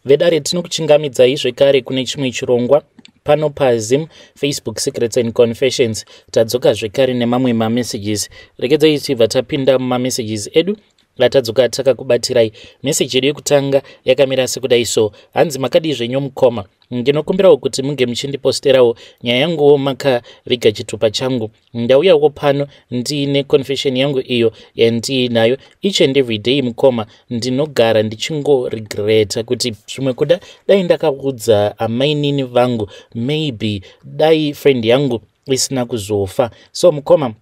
Vedare, tinokuchingamidzai zvekare kune chimwe chirongwa pano paZim Facebook Secrets and Confessions. Tadzoka zvekare nemamwe mamessages. Regedzai tibva tapinda mumamessages edu atadzoka takakubatirai. Meseji yedu yekutanga yakamira sekudai so. Hanzi, "Makadii zvenyu mukoma? Ndinokumbirawo kuti munge muchindiposterawo nyaya yanguwo makaviga chitupa changu. Ndauyawo pano ndiine confession yangu iyo yandiinayo. Each and every day, mukoma, ndinogara ndichingoregreta kuti zvimwe kuda dai ndakaudza amainini vangu, maybe dai friend yangu isina kuzofa. So mukoma,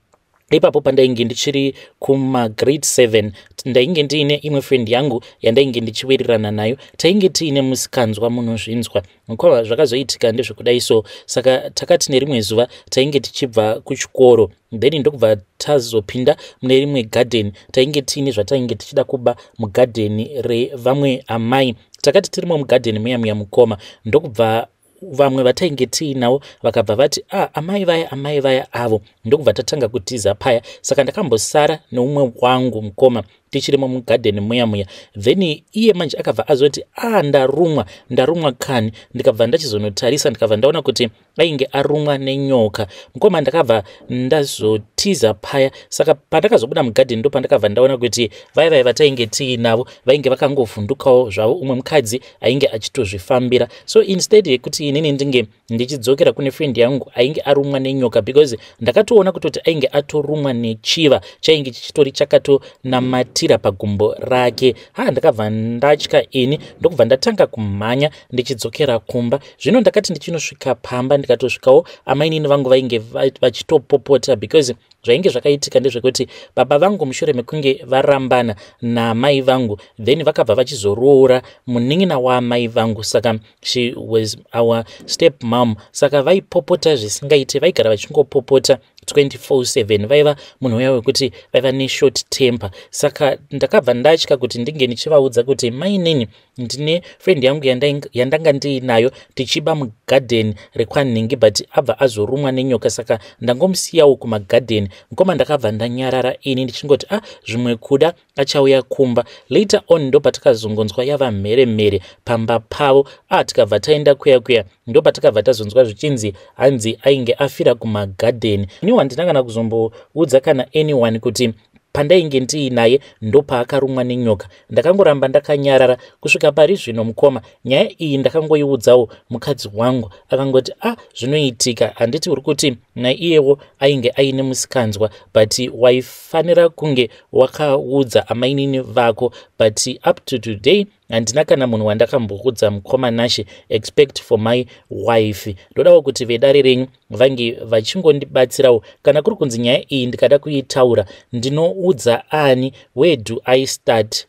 ipapo pandainge ndichiri kumagrade 7, ndainge ndiine imwe friend yangu yandainge ndichiwirirana nayo. Tainge tiine musikanzwa, munozvinzwa mukoma. Zvakazoitika ndezvekudai so. Saka takati nerimwe zuva tainge tichibva kuchikoro, then ndokubva tazopinda mune rimwe gadheni. Tainge tiine zvatainge tichida kuba mugadheni revamwe amai. Takati tirimo mugadheni muya muya, mukoma, ndokubva vamwe vatainge tiinavo vakabva vati, 'Ah, amai vaya, amai vaya avo.' Ndokubva tatanga kutiza paya. Saka ndakambosara neumwe wangu, mukoma, tichirimo mugadheni muya muya. Then iye manje akabva azoti, 'A, ah, ndarumwa, ndarumwa kani.' Ndikabva ndachizonotarisa, ndikabva ndaona kuti ainge arumwa nenyoka, mukoma. Ndakabva ndazotiza paya. Saka pandakazobuda mugadheni, ndo pandakabva ndaona kuti vaya vaya vatainge tiinavo vainge vakangovhundukawo zvavo, umwe mukadzi ainge achitozvifambira. So instead yekuti inini ndinge ndichidzokera kune friend yangu ainge arumwa nenyoka, because ndakatoona kutoti ainge atorumwa nechiva chainge chichitori chakatonamatira pagumbo rake, ha, ndakabva ndatya ini, ndokubva ndatanga kumhanya ndichidzokera kumba. Zvino ndakati ndichinosvika pamba, ndikatosvikawo amainini vangu vainge vachitopopota, because zvainge zvakaitika ndezvekuti baba vangu, mushure mekunge varambana namai vangu, then vakabva vachizoroora munin'ina waamai vangu. Saka she was our step mom. Saka vaipopota zvisingaite, vaigara vachingopopota 24/7. Vaiva munhu uya wekuti vaiva neshort temper. Saka ndakabva ndatya kuti ndinge ndichivaudza kuti, 'Mainini, ndine friend yangu yandanga ndiinayo tichiba mugadheni rekwanhingi, but abva azorumwa nenyoka, saka ndangomusiyawo kumagadheni.' Mukoma, ndakabva ndanyarara ini ndichingoti, 'Ah, zvimwe kuda achauya kumba later on.' Ndo patakazongonzwa yava mheremhere pamba pavo. A, tikabva taenda kuya kuya, ndo patakabva tazonzwa zvichinzi hanzi ainge afira kumagadheni. Iniwo handina kana kuzomboudza kana anyone kuti pandainge ndiinaye ndopaakarumwa nenyoka. Ndakangoramba ndakanyarara kusvika pari zvino, mukoma. Nyaya iyi ndakangoiudzawo mukadzi wangu, akangoti, 'A, ah, zvinoitika. Handiti uri kuti naiyewo ainge aine musikanzwa? But waifanira kunge wakaudza amainini vako.' But up to today handina kana munhu wandakamboudza, mukoma Nashe, except for my wife. Ndodawo kuti vedare renyu vange vachingondibatsirawo. Kana kuri kunzi nyaya iyi ndikada kuitaura, ndinoudza ani? Where do I start?"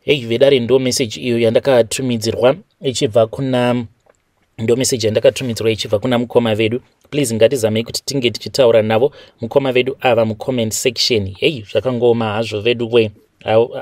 Hei vedare, ndo meseji iyo yandakatumidzirwa ichibva kuna, ndo meseji yandakatumidzirwa ichibva kuna mukoma vedu. Please, ngatizamei kuti tinge tichitaura navo mukoma vedu ava mucomment section. Hei, zvakangoma hazvo vedu we.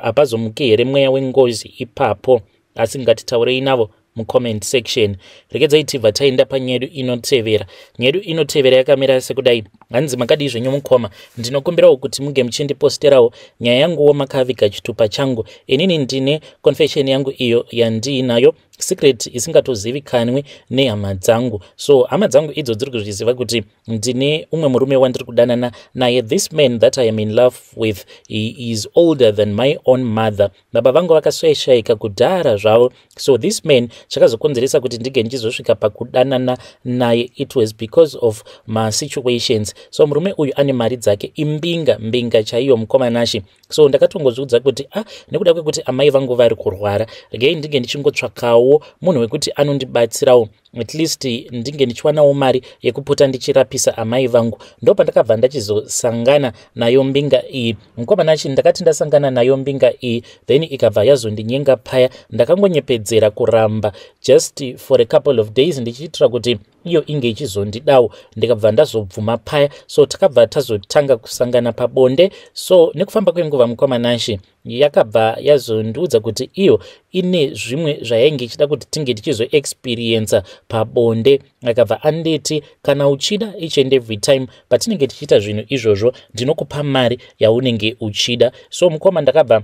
Hapazomuki here mweya wengozi ipapo? Asi ngatitaurei navo mucomment section. Regedzai tibva taenda panyedu inotevera. Nyedu inotevera yakamira sekudai. Hanzi, "Makadii zvenyu mukoma? Ndinokumbirawo kuti munge muchindiposterawo nyaya yanguwo makaviga chitupa changu. Inini ndine confession yangu iyo yandiinayo, secret isingatozivikanwi nehama dzangu. So hama dzangu idzo dziri kuzviziva kuti ndine umwe murume wandiri kudanana naye. This man that I am in love with, he is older than my own mother. Baba vangu vakashaishayika kudhara zvavo. So this man, chakazokonzeresa kuti ndinge ndichizosvika pakudanana naye, it was because of masituations. So murume uyu ane mari dzake, imbinga, mbinga chaiyo, mukoma Nashe. So ndakatongozviudza kuti, ah, nekuda kwekuti amai vangu vari kurwara, regei ndinge ndichingotsvakawo munhu wekuti anondibatsirawo, at least ndinge ndichiwanawo mari yekupota ndichirapisa amai vangu. Ndo pandakabva ndachizosangana nayo mbinga iyi, mukoma Nashe. Ndakati ndasangana nayo mbinga iyi, then ikabva yazondinyenga paya. Ndakangonyepedzera kuramba just for a couple of days, ndichiitira kuti iyo inge ichizondidawo. Ndikabva ndazobvuma paya. So takabva tazotanga kusangana pabonde. So nekufamba kwenguva, mukoma Nashe, yakabva yazondiudza kuti iyo ine zvimwe zvayainge ichida kuti tinge tichizoexperiensa pabonde. Akabva anditi, 'Kana uchida, each and every time patinenge tichiita zvinhu izvozvo, ndinokupa mari yaunenge uchida.' So mukoma, ndakabva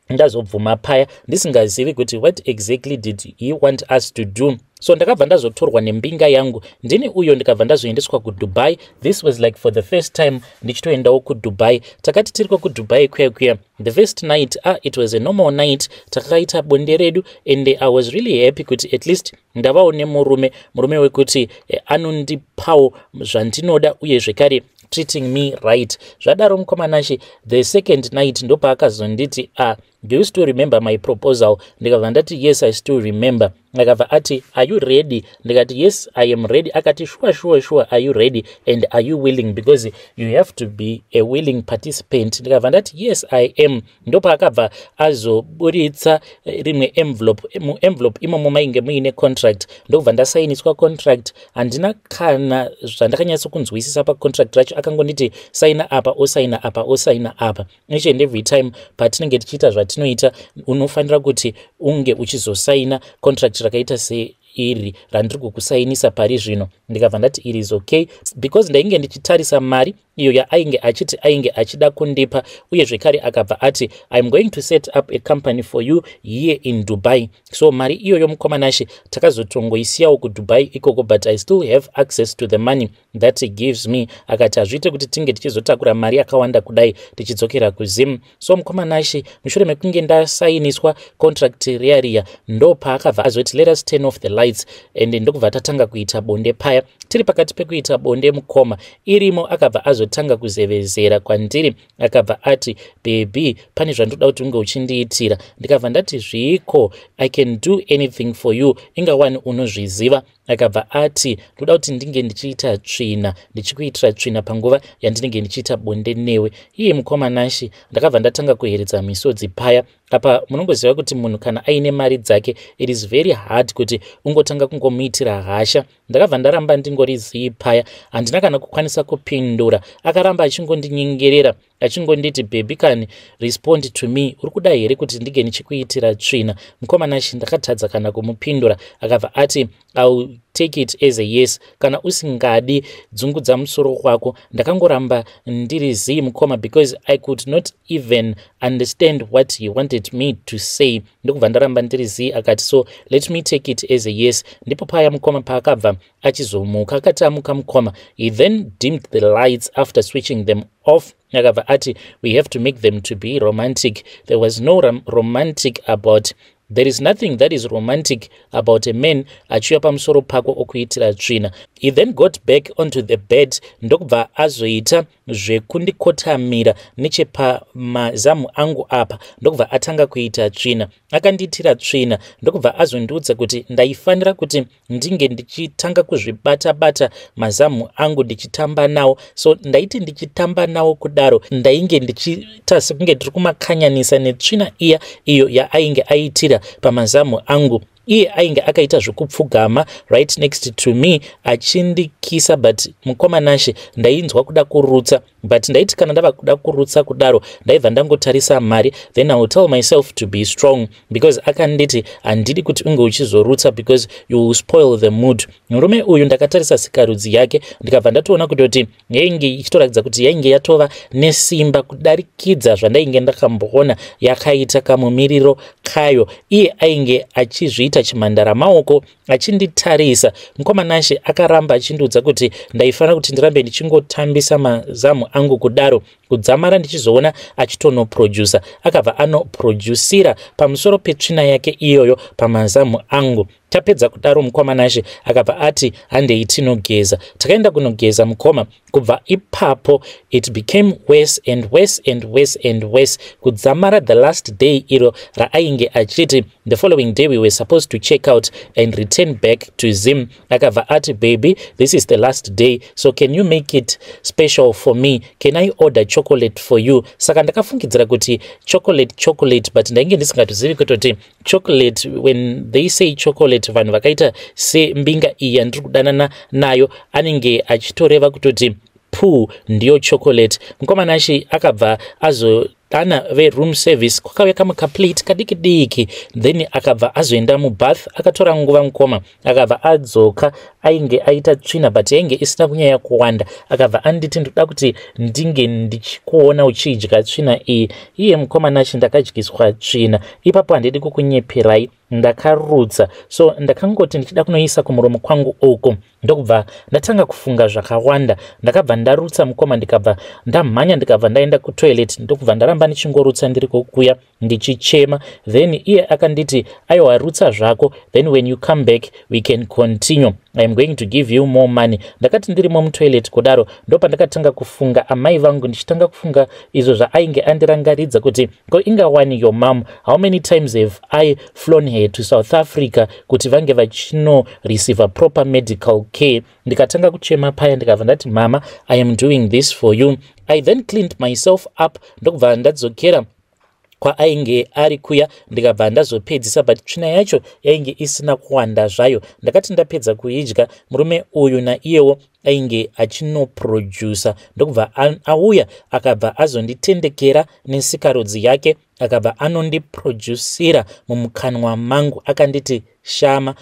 Ndazobvuma paya ndisingazivi kuti what exactly did he want us to do. So ndakabva ndazotorwa nembinga yangu, ndini uyo, ndikabva ndazoendeswa kuDubai. This was like for the first time ndichitoendawo kuDubai. Takati tiriko kuDubai kuya kuya, the first night, ah, it was a normal night. Takaita bonde redu and I was really happy kuti at least ndavawo nemurume, murume wekuti anondipawo zvandinoda uye zvekare treating me right. Zvadaro, mukoma Nashe, the second night ndopaakazonditi, "Ah, do you still remember my proposal?" Ndikabva ndati, "Yes, I still remember." Akabva ati, "Are you ready?" Ndikati, "Yes, I am ready." Akati, Sure, are you ready and are you willing? Because you have to be a willing participant." Ndikabva ndati, "Yes, I am." Ndopaakabva azoburitsa rimwe envelope. Muenvelope imomo mainge muine contract. Ndokubva ndasainiswa contract. Handina kana zvandakanyatsokunzwisisa pacontract racho. Akangonditi saina apa, osaina apa, osaina apa. Each and every time patinenge tichiita zvatinoita, unofanira kuti unge uchizosaina contract rakaita seiri randiri kukusainisa pari zvino. Ndikabva ndati, "It is okay," because ndainge ndichitarisa mari iyo yaainge achiti ainge achida kundipa. Uye zvekare akabva ati, "I am going to set up a company for you here in Dubai." So mari iyoyo, mukoma Nashe, takazotongoisiyawo kuDubai ikoko, but I still have access to the money that he gives me. Akati hazviite kuti tinge tichizotakura mari yakawanda kudai tichidzokera kuZim. So mukoma Nashe, mushure mekunge ndasainiswa contract riya riya, ndo paakabva azoti, "Let us turn off the lights," and ndokubva tatanga kuita bonde paya. Tiri pakati pekuita bonde, mukoma, irimo akabva azotanga kuzevezera kwandiri. Akabva ati, "Baby, pane zvandoda kuti unge uchindiitira." Ndikabva ndati, "Zviiko? I can do anything for you, ingawani unozviziva." Akabva ati, "Ndoda kuti ndinge ndichiita tsvina, ndichikuitira tsvina panguva yandinenge ndichiita bonde newe." Iye mukoma Nashe, ndakabva ndatanga kuheredza misodzi paya. Apa munongoziva kuti munhu kana aine mari dzake, it is very hard kuti ungotanga kungomuitira hasha. Ndakabva ndaramba ndingori zii paya, handina kana kukwanisa kupindura. Akaramba achingondinyengerera, achingonditi, "Baby, can respond to me. Uri kuda here kuti ndinge ndichikuitira tsvina?" Mukoma Nashe, ndakatadza kana kumupindura. Akabva ati, "I'll take it as a yes. Kana usingadi, dzungudza musoro wako." Ndakangoramba ndiri zii, mukoma, because I could not even understand what he wanted me to say. Ndokubva ndaramba ndiri zii. Akati, "So let me take it as a yes." Ndipo paya, mukoma, paakabva achizomuka. Akati amuka, mukoma, he then dimmed the lights after switching them off. Akabva ati, "We have to make them to be romantic." There was no romantic about There is nothing that is romantic about a man achiuya pamusoro pako okuitira tsvina. He then got back onto the bed, ndokubva azoita zvekundikotamira nechepamazamu angu apa, ndokubva atanga kuita tsvina. Akandiitira tsvina, ndokubva azondiudza kuti ndaifanira kuti ndinge ndichitanga kuzvibata-bata mazamu angu, ndichitamba nawo. So ndaiti ndichitamba nawo kudaro, ndainge ndichiita sekunge ndiri kumakanyanisa netsvina iya iyo yaainge aitira pamazamu angu. Iye ainge akaita zvekupfugama right next to me achindikisa. But mukoma Nashe, ndainzwa kuda kurutsa, but ndaiti kana ndava kuda kurutsa kudaro, ndaibva ndangotarisa mari, then I will tell myself to be strong, because akanditi, "Handidi kuti unge uchizorutsa because you will spoil the mood." Murume uyu, ndakatarisa sikarudzi yake, ndikabva ndatoona kutoti yainge ichitoratidza kuti yainge yatova nesimba kudarikidza zvandainge ndakamboona yakaita kamumiriro kayo. Iye ainge achizviita chimhandara maoko achinditarisa. Mukoma Nashe, akaramba achindiudza kuti ndaifanira kuti ndirambe ndichingotambisa mazamu angu kudaro, kudzamara ndichizoona achitonoprodusa. Akabva anoprodyusira pamusoro petsvina yake iyoyo pamazamu angu. Tapedza kudaro, mukoma Nashe, akabva ati, "Handei tinogeza." Takaenda kunogeza, mukoma. Kubva ipapo it became worse and worse and worse and worse, kudzamara the last day iro raainge achiti the following day we were supposed to check out and return back to Zim. Akabva ati, "Baby, this is the last day, so can you make it special for me? Can I order chocolate for you?" Saka ndakafungidzira kuti chocolate, chocolate, but ndainge ndisingatozivi kutoti chocolate, when they say chocolate, vanhu vakaita sembinga iyi yandiri kudanana nayo, anenge achitoreva kutoti poo ndiyo chocolate. Mukoma Nashe, akabva azo Akadana veroom service, kwakauya kamwe kaplate kadiki diki. Then akabva azoenda mubath, akatora nguva mukoma. Akabva adzoka, ainge aita tsvina, but yainge isina kunyanya kuwanda. Akabva anditi, "Ndoda kuti ndinge ndichikuona uchidya tsvina iyi." Iye mukoma Nashi, ndakadyiswa tsvina ipapo. Handidi kukunyeperai, ndakarutsa. So ndakangoti ndichida kunoisa kumuromo kwangu uku, ndokubva ndatanga kufunga zvakawanda. Ndakabva ndarutsa mukoma, ndikabva ndamhanya, ndikabva ndaenda kutoilet, ndokubva ndaramba ndichingorutsa ndiri kokuya ndichichema. Then iye akanditi, "Aiwa, rutsa zvako, then when you come back we can continue. I am going to give you more money." Ndakati ndirimo mutoilet kudaro, ndopandakatanga kufunga amai vangu, ndichitanga kufunga izvo zvaainge andirangaridza kuti, "Ko ingawani your mom, how many times have I flown her to South Africa kuti vange vachinoreceive proper medical care?" Ndikatanga kuchema paya, ndikabva ndati, "Mama, I am doing this for you." I then cleaned myself up, ndokubva ndadzokera kwaainge ari kuya, ndikabva ndazopedzisa, but tsvina yacho yainge isina kuwanda zvayo. Ndakati ndapedza kuidya, murume uyu naiyewo ainge achinoprodusa, ndokubva auya, akabva azonditendekera nesikarudzi yake, akabva anondiproducira mumukanwa mangu, akanditi shama.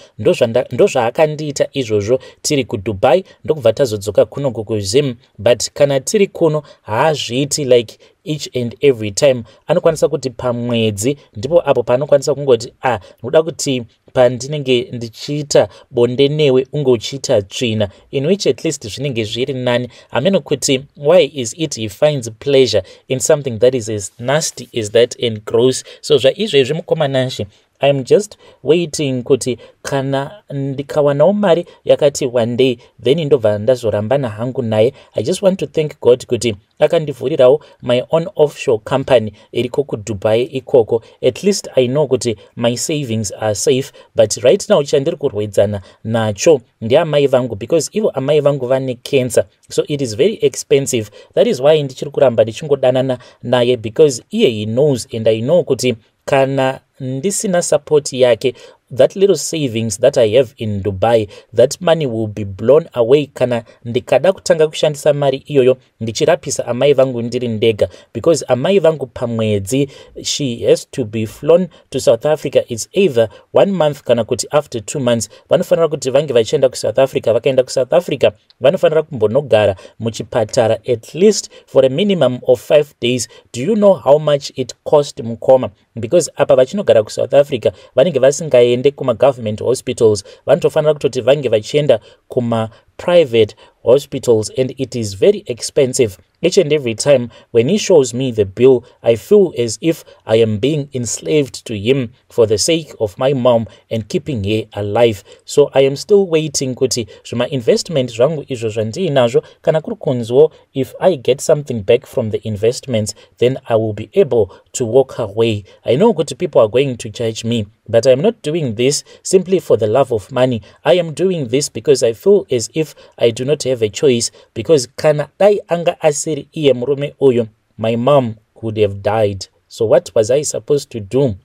Ndozvaakandiita izvozvo tiri kuDubai, ndokubva tazodzoka kuno kuZim. But kana tiri kuno haazviiti like each and every time. Anokwanisa kuti pamwedzi ndipo apo paanokwanisa kungoti, "Ah, ndoda kuti pandinenge ndichiita bonde newe unge uchiita tsvina," in which at least zvinenge zviri nani. Hameno kuti why is it he finds pleasure in something that is as nasty as that and gross. So zvaizvezvi, mukoma Nashi, I am just waiting kuti kana ndikawanawo mari yakati one day, then ndobva ndazorambana hangu naye. I just want to thank God kuti akandivhurirawo my own offshore company iriko kuDubai ikoko. At least I know kuti my savings are safe. But right now chandiri kurwedzana nacho ndeamai vangu, because ivo amai vangu vane cancer, so it is very expensive. That is why ndichiri kuramba ndichingodanana naye, because iye he knows and I know kuti kana ndisina support yake, that little savings that I have in Dubai, that money will be blown away kana ndikada kutanga kushandisa mari iyoyo ndichirapisa amai vangu ndiri ndega, because amai vangu pamwedzi she has to be flown to South Africa. It's either one month kana kuti after 2 months vanofanira kuti vange vachienda kuSouth Africa. Vakaenda kuSouth Africa, vanofanira kumbonogara muchipatara at least for a minimum of 5 days. Do you know how much it cost, mukoma? Because apa vachinogara kuSouth Africa vanenge vasingaende kumagovernment hospitals, vanotofanira kutoti vange vachienda kumaprivate hospitals, and it is very expensive. Each and every time when he shows me the bill, I feel as if I am being enslaved to him for the sake of my mom and keeping her alive. So I am still waiting kuti zvimainvestment zvangu izvo zvandiinazvo, kana kuri kunziwo if I get something back from the investments, then I will be able to walk away. I know kuti people are going to judge me, but I am not doing this simply for the love of money. I am doing this because I feel as if I do not have a choice, because kana dai anga asiri iye murume uyu, my mom would have died. So what was I supposed to do?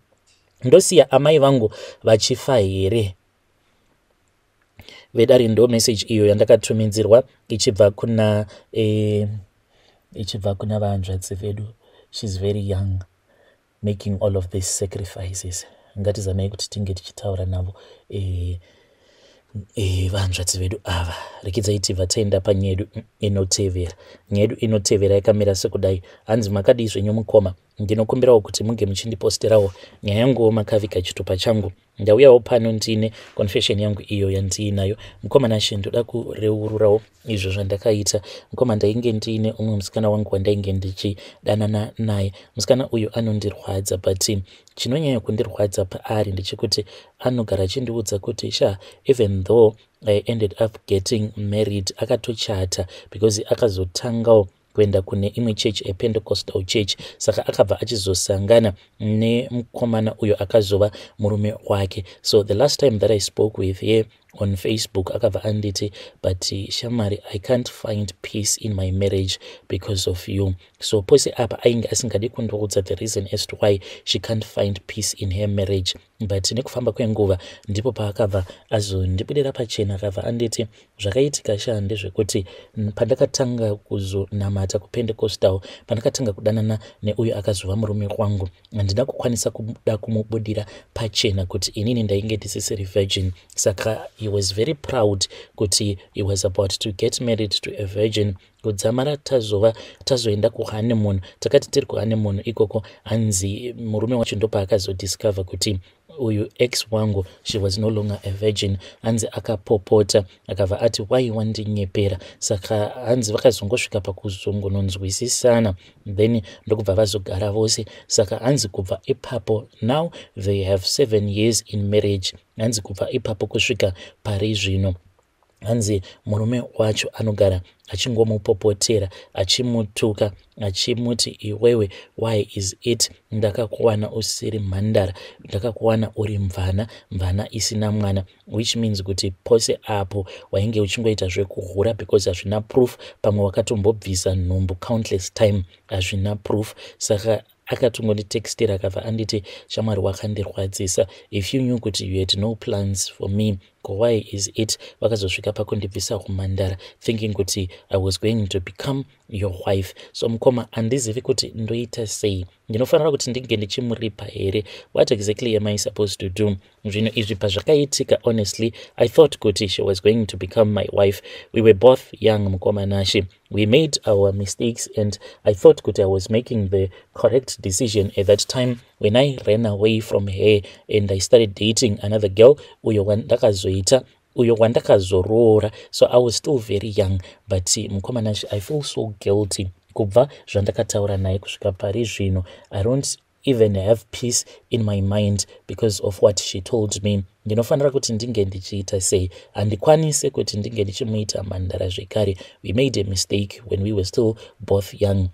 Ndosiya amai vangu vachifa here? Vedare, ndo message iyo yandakatumidzirwa ichibva kuna vanzvadzi vedu. She's very young, making all of these sacrifices. Ngatizamei kuti tinge tichitaura navo vanzvadzi vedu ava. Rekidzai tibva taenda panyaya yedu inotevera. Nyaya yedu inotevera yakamira sekudai. Hanzi, "Makadii zvenyu mukoma? Ndinokumbirawo kuti munge muchindiposterawo nyaya yanguwo makaviga chitupa changu. Ndauyawo pano ndine confession yangu iyo yandiinayo. Mukoma Nashe, ndoda kureururawo izvo zvandakaita. Mukoma, ndainge ndiine umwe musikana wangu wandainge ndichidanana naye. Musikana uyu anondirwadza, but chinonyanya kundirwadza paari ndechekuti anogara achindiudza kuti sha, even though I ended up getting married, akatochata, because akazotangawo kuenda kune imwe church, ePentecostal church, saka akabva achizosangana nemukomana uyo akazova murume wake. So the last time that I spoke with her On Facebook akabva anditi, "But shamwari, I can't find peace in my marriage because of you." So pose apa ainge asingadi kundiudza the reason as to why she can't find peace in her marriage, but nekufamba kwenguva ndipo paakabva azondibudira pachena. Akabva anditi, "Zvakaitika sha ndezvekuti pandakatanga kuzonamata kuPentecostal, pandakatanga kudanana neuyo akazova murume wangu, handina kukwanisa kuda kumubudira pachena kuti inini ndainge ndisisiri virgin. Saka he was very proud kuti he was about to get married to a virgin. Kudzamara tazova tazoenda kuhoneymoon. Takati tiri kuhoneymoon ikoko, hanzi murume wacho ndopaakazodiscover kuti uyu ex wangu, she was no longer a virgin. Hanzi akapopota, akabva ati, 'Wai wandinyepera?' Saka hanzi vakazongosvika pakuzongononzwisisana, then ndokubva vazogara vose. Saka hanzi kubva ipapo, now they have 7 years in marriage, hanzi kubva ipapo kusvika pari zvino, hanzi murume wacho anogara achingomupopotera, achimutuka, achimuti, 'Iwewe, why is it ndakakuwana usiri mhandara? Ndakakuwana uri mvana, mvana isina mwana, which means kuti pose apo wainge uchingoita zvekuhura, because hazvina proof. Pamwe wakatombobvisa nhumbu countless time, hazvina proof.' Saka akatongonditextira, akabva anditi, 'Shamwari, wakandirwadzisa. If you knew kuti you had no plans for me, why is it vakazosvika pakundibvisa kumhandara, thinking kuti I was going to become your wife? So mukoma, handizivi kuti ndoita sei. Ndinofanira kuti ndinge ndichimuripa here? What exactly am I supposed to do?' Zvinhu izvi pazvakaitika, honestly, I thought kuti she was going to become my wife. We were both young, mukoma Nashe. We made our mistakes and I thought kuti I was making the correct decision at that time when I ran away from her and I started dating another girl, uyo wandakazoita, uyo wandakazoroora. So I was still very young, but mukoma Nashe, I feel so guilty. Kubva zvandakataura naye kusvika pari zvino, I don't even have peace in my mind because of what she told me. Ndinofanira kuti ndinge ndichiita sei? Handikwanisi kuti ndinge ndichimuita mhandara zvekare. We made a mistake when we were still both young.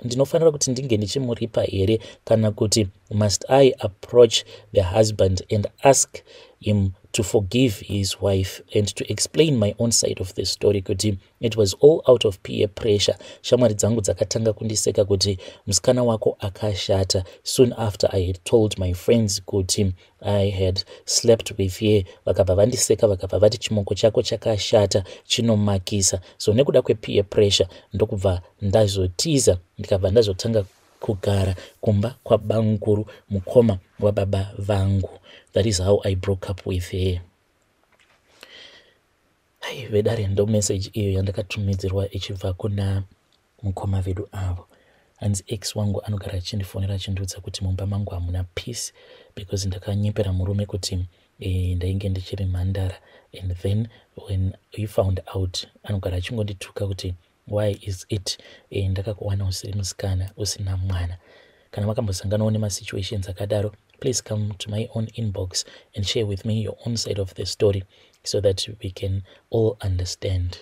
Ndinofanira kuti ndinge ndichimuripa here, kana kuti must I approach the husband and ask him to forgive his wife and to explain my own side of the story, kuti it was all out of peer pressure? Shamwari dzangu dzakatanga kundiseka kuti musikana wako akashata soon after I had told my friends kuti I had slept with her. Vakabva vandiseka, vakabva vati chimoko chako chakashata, chinomakisa. So nekuda kwepeer pressure, ndokubva ndazotiza, ndikabva ndazotanga kugara kumba kwabanguru, mukoma wababa vangu. That is how I broke up with her." Hai vedare, ndo message iyo yandakatumidzirwa ichibva kuna mukoma vedu avo. Hanzi ex wangu anogara achindifonera achindiudza kuti mumba mangu hamuna peace because ndakanyepera murume kuti ndainge ndichiri mhandara, and then when he found out, anogara achingondituka kuti why is it ndakakuwana usiri musikana, usina mwana. Kana makambosanganawo nemasituations akadaro, please come to my own inbox and share with me your own side of the story so that we can all understand.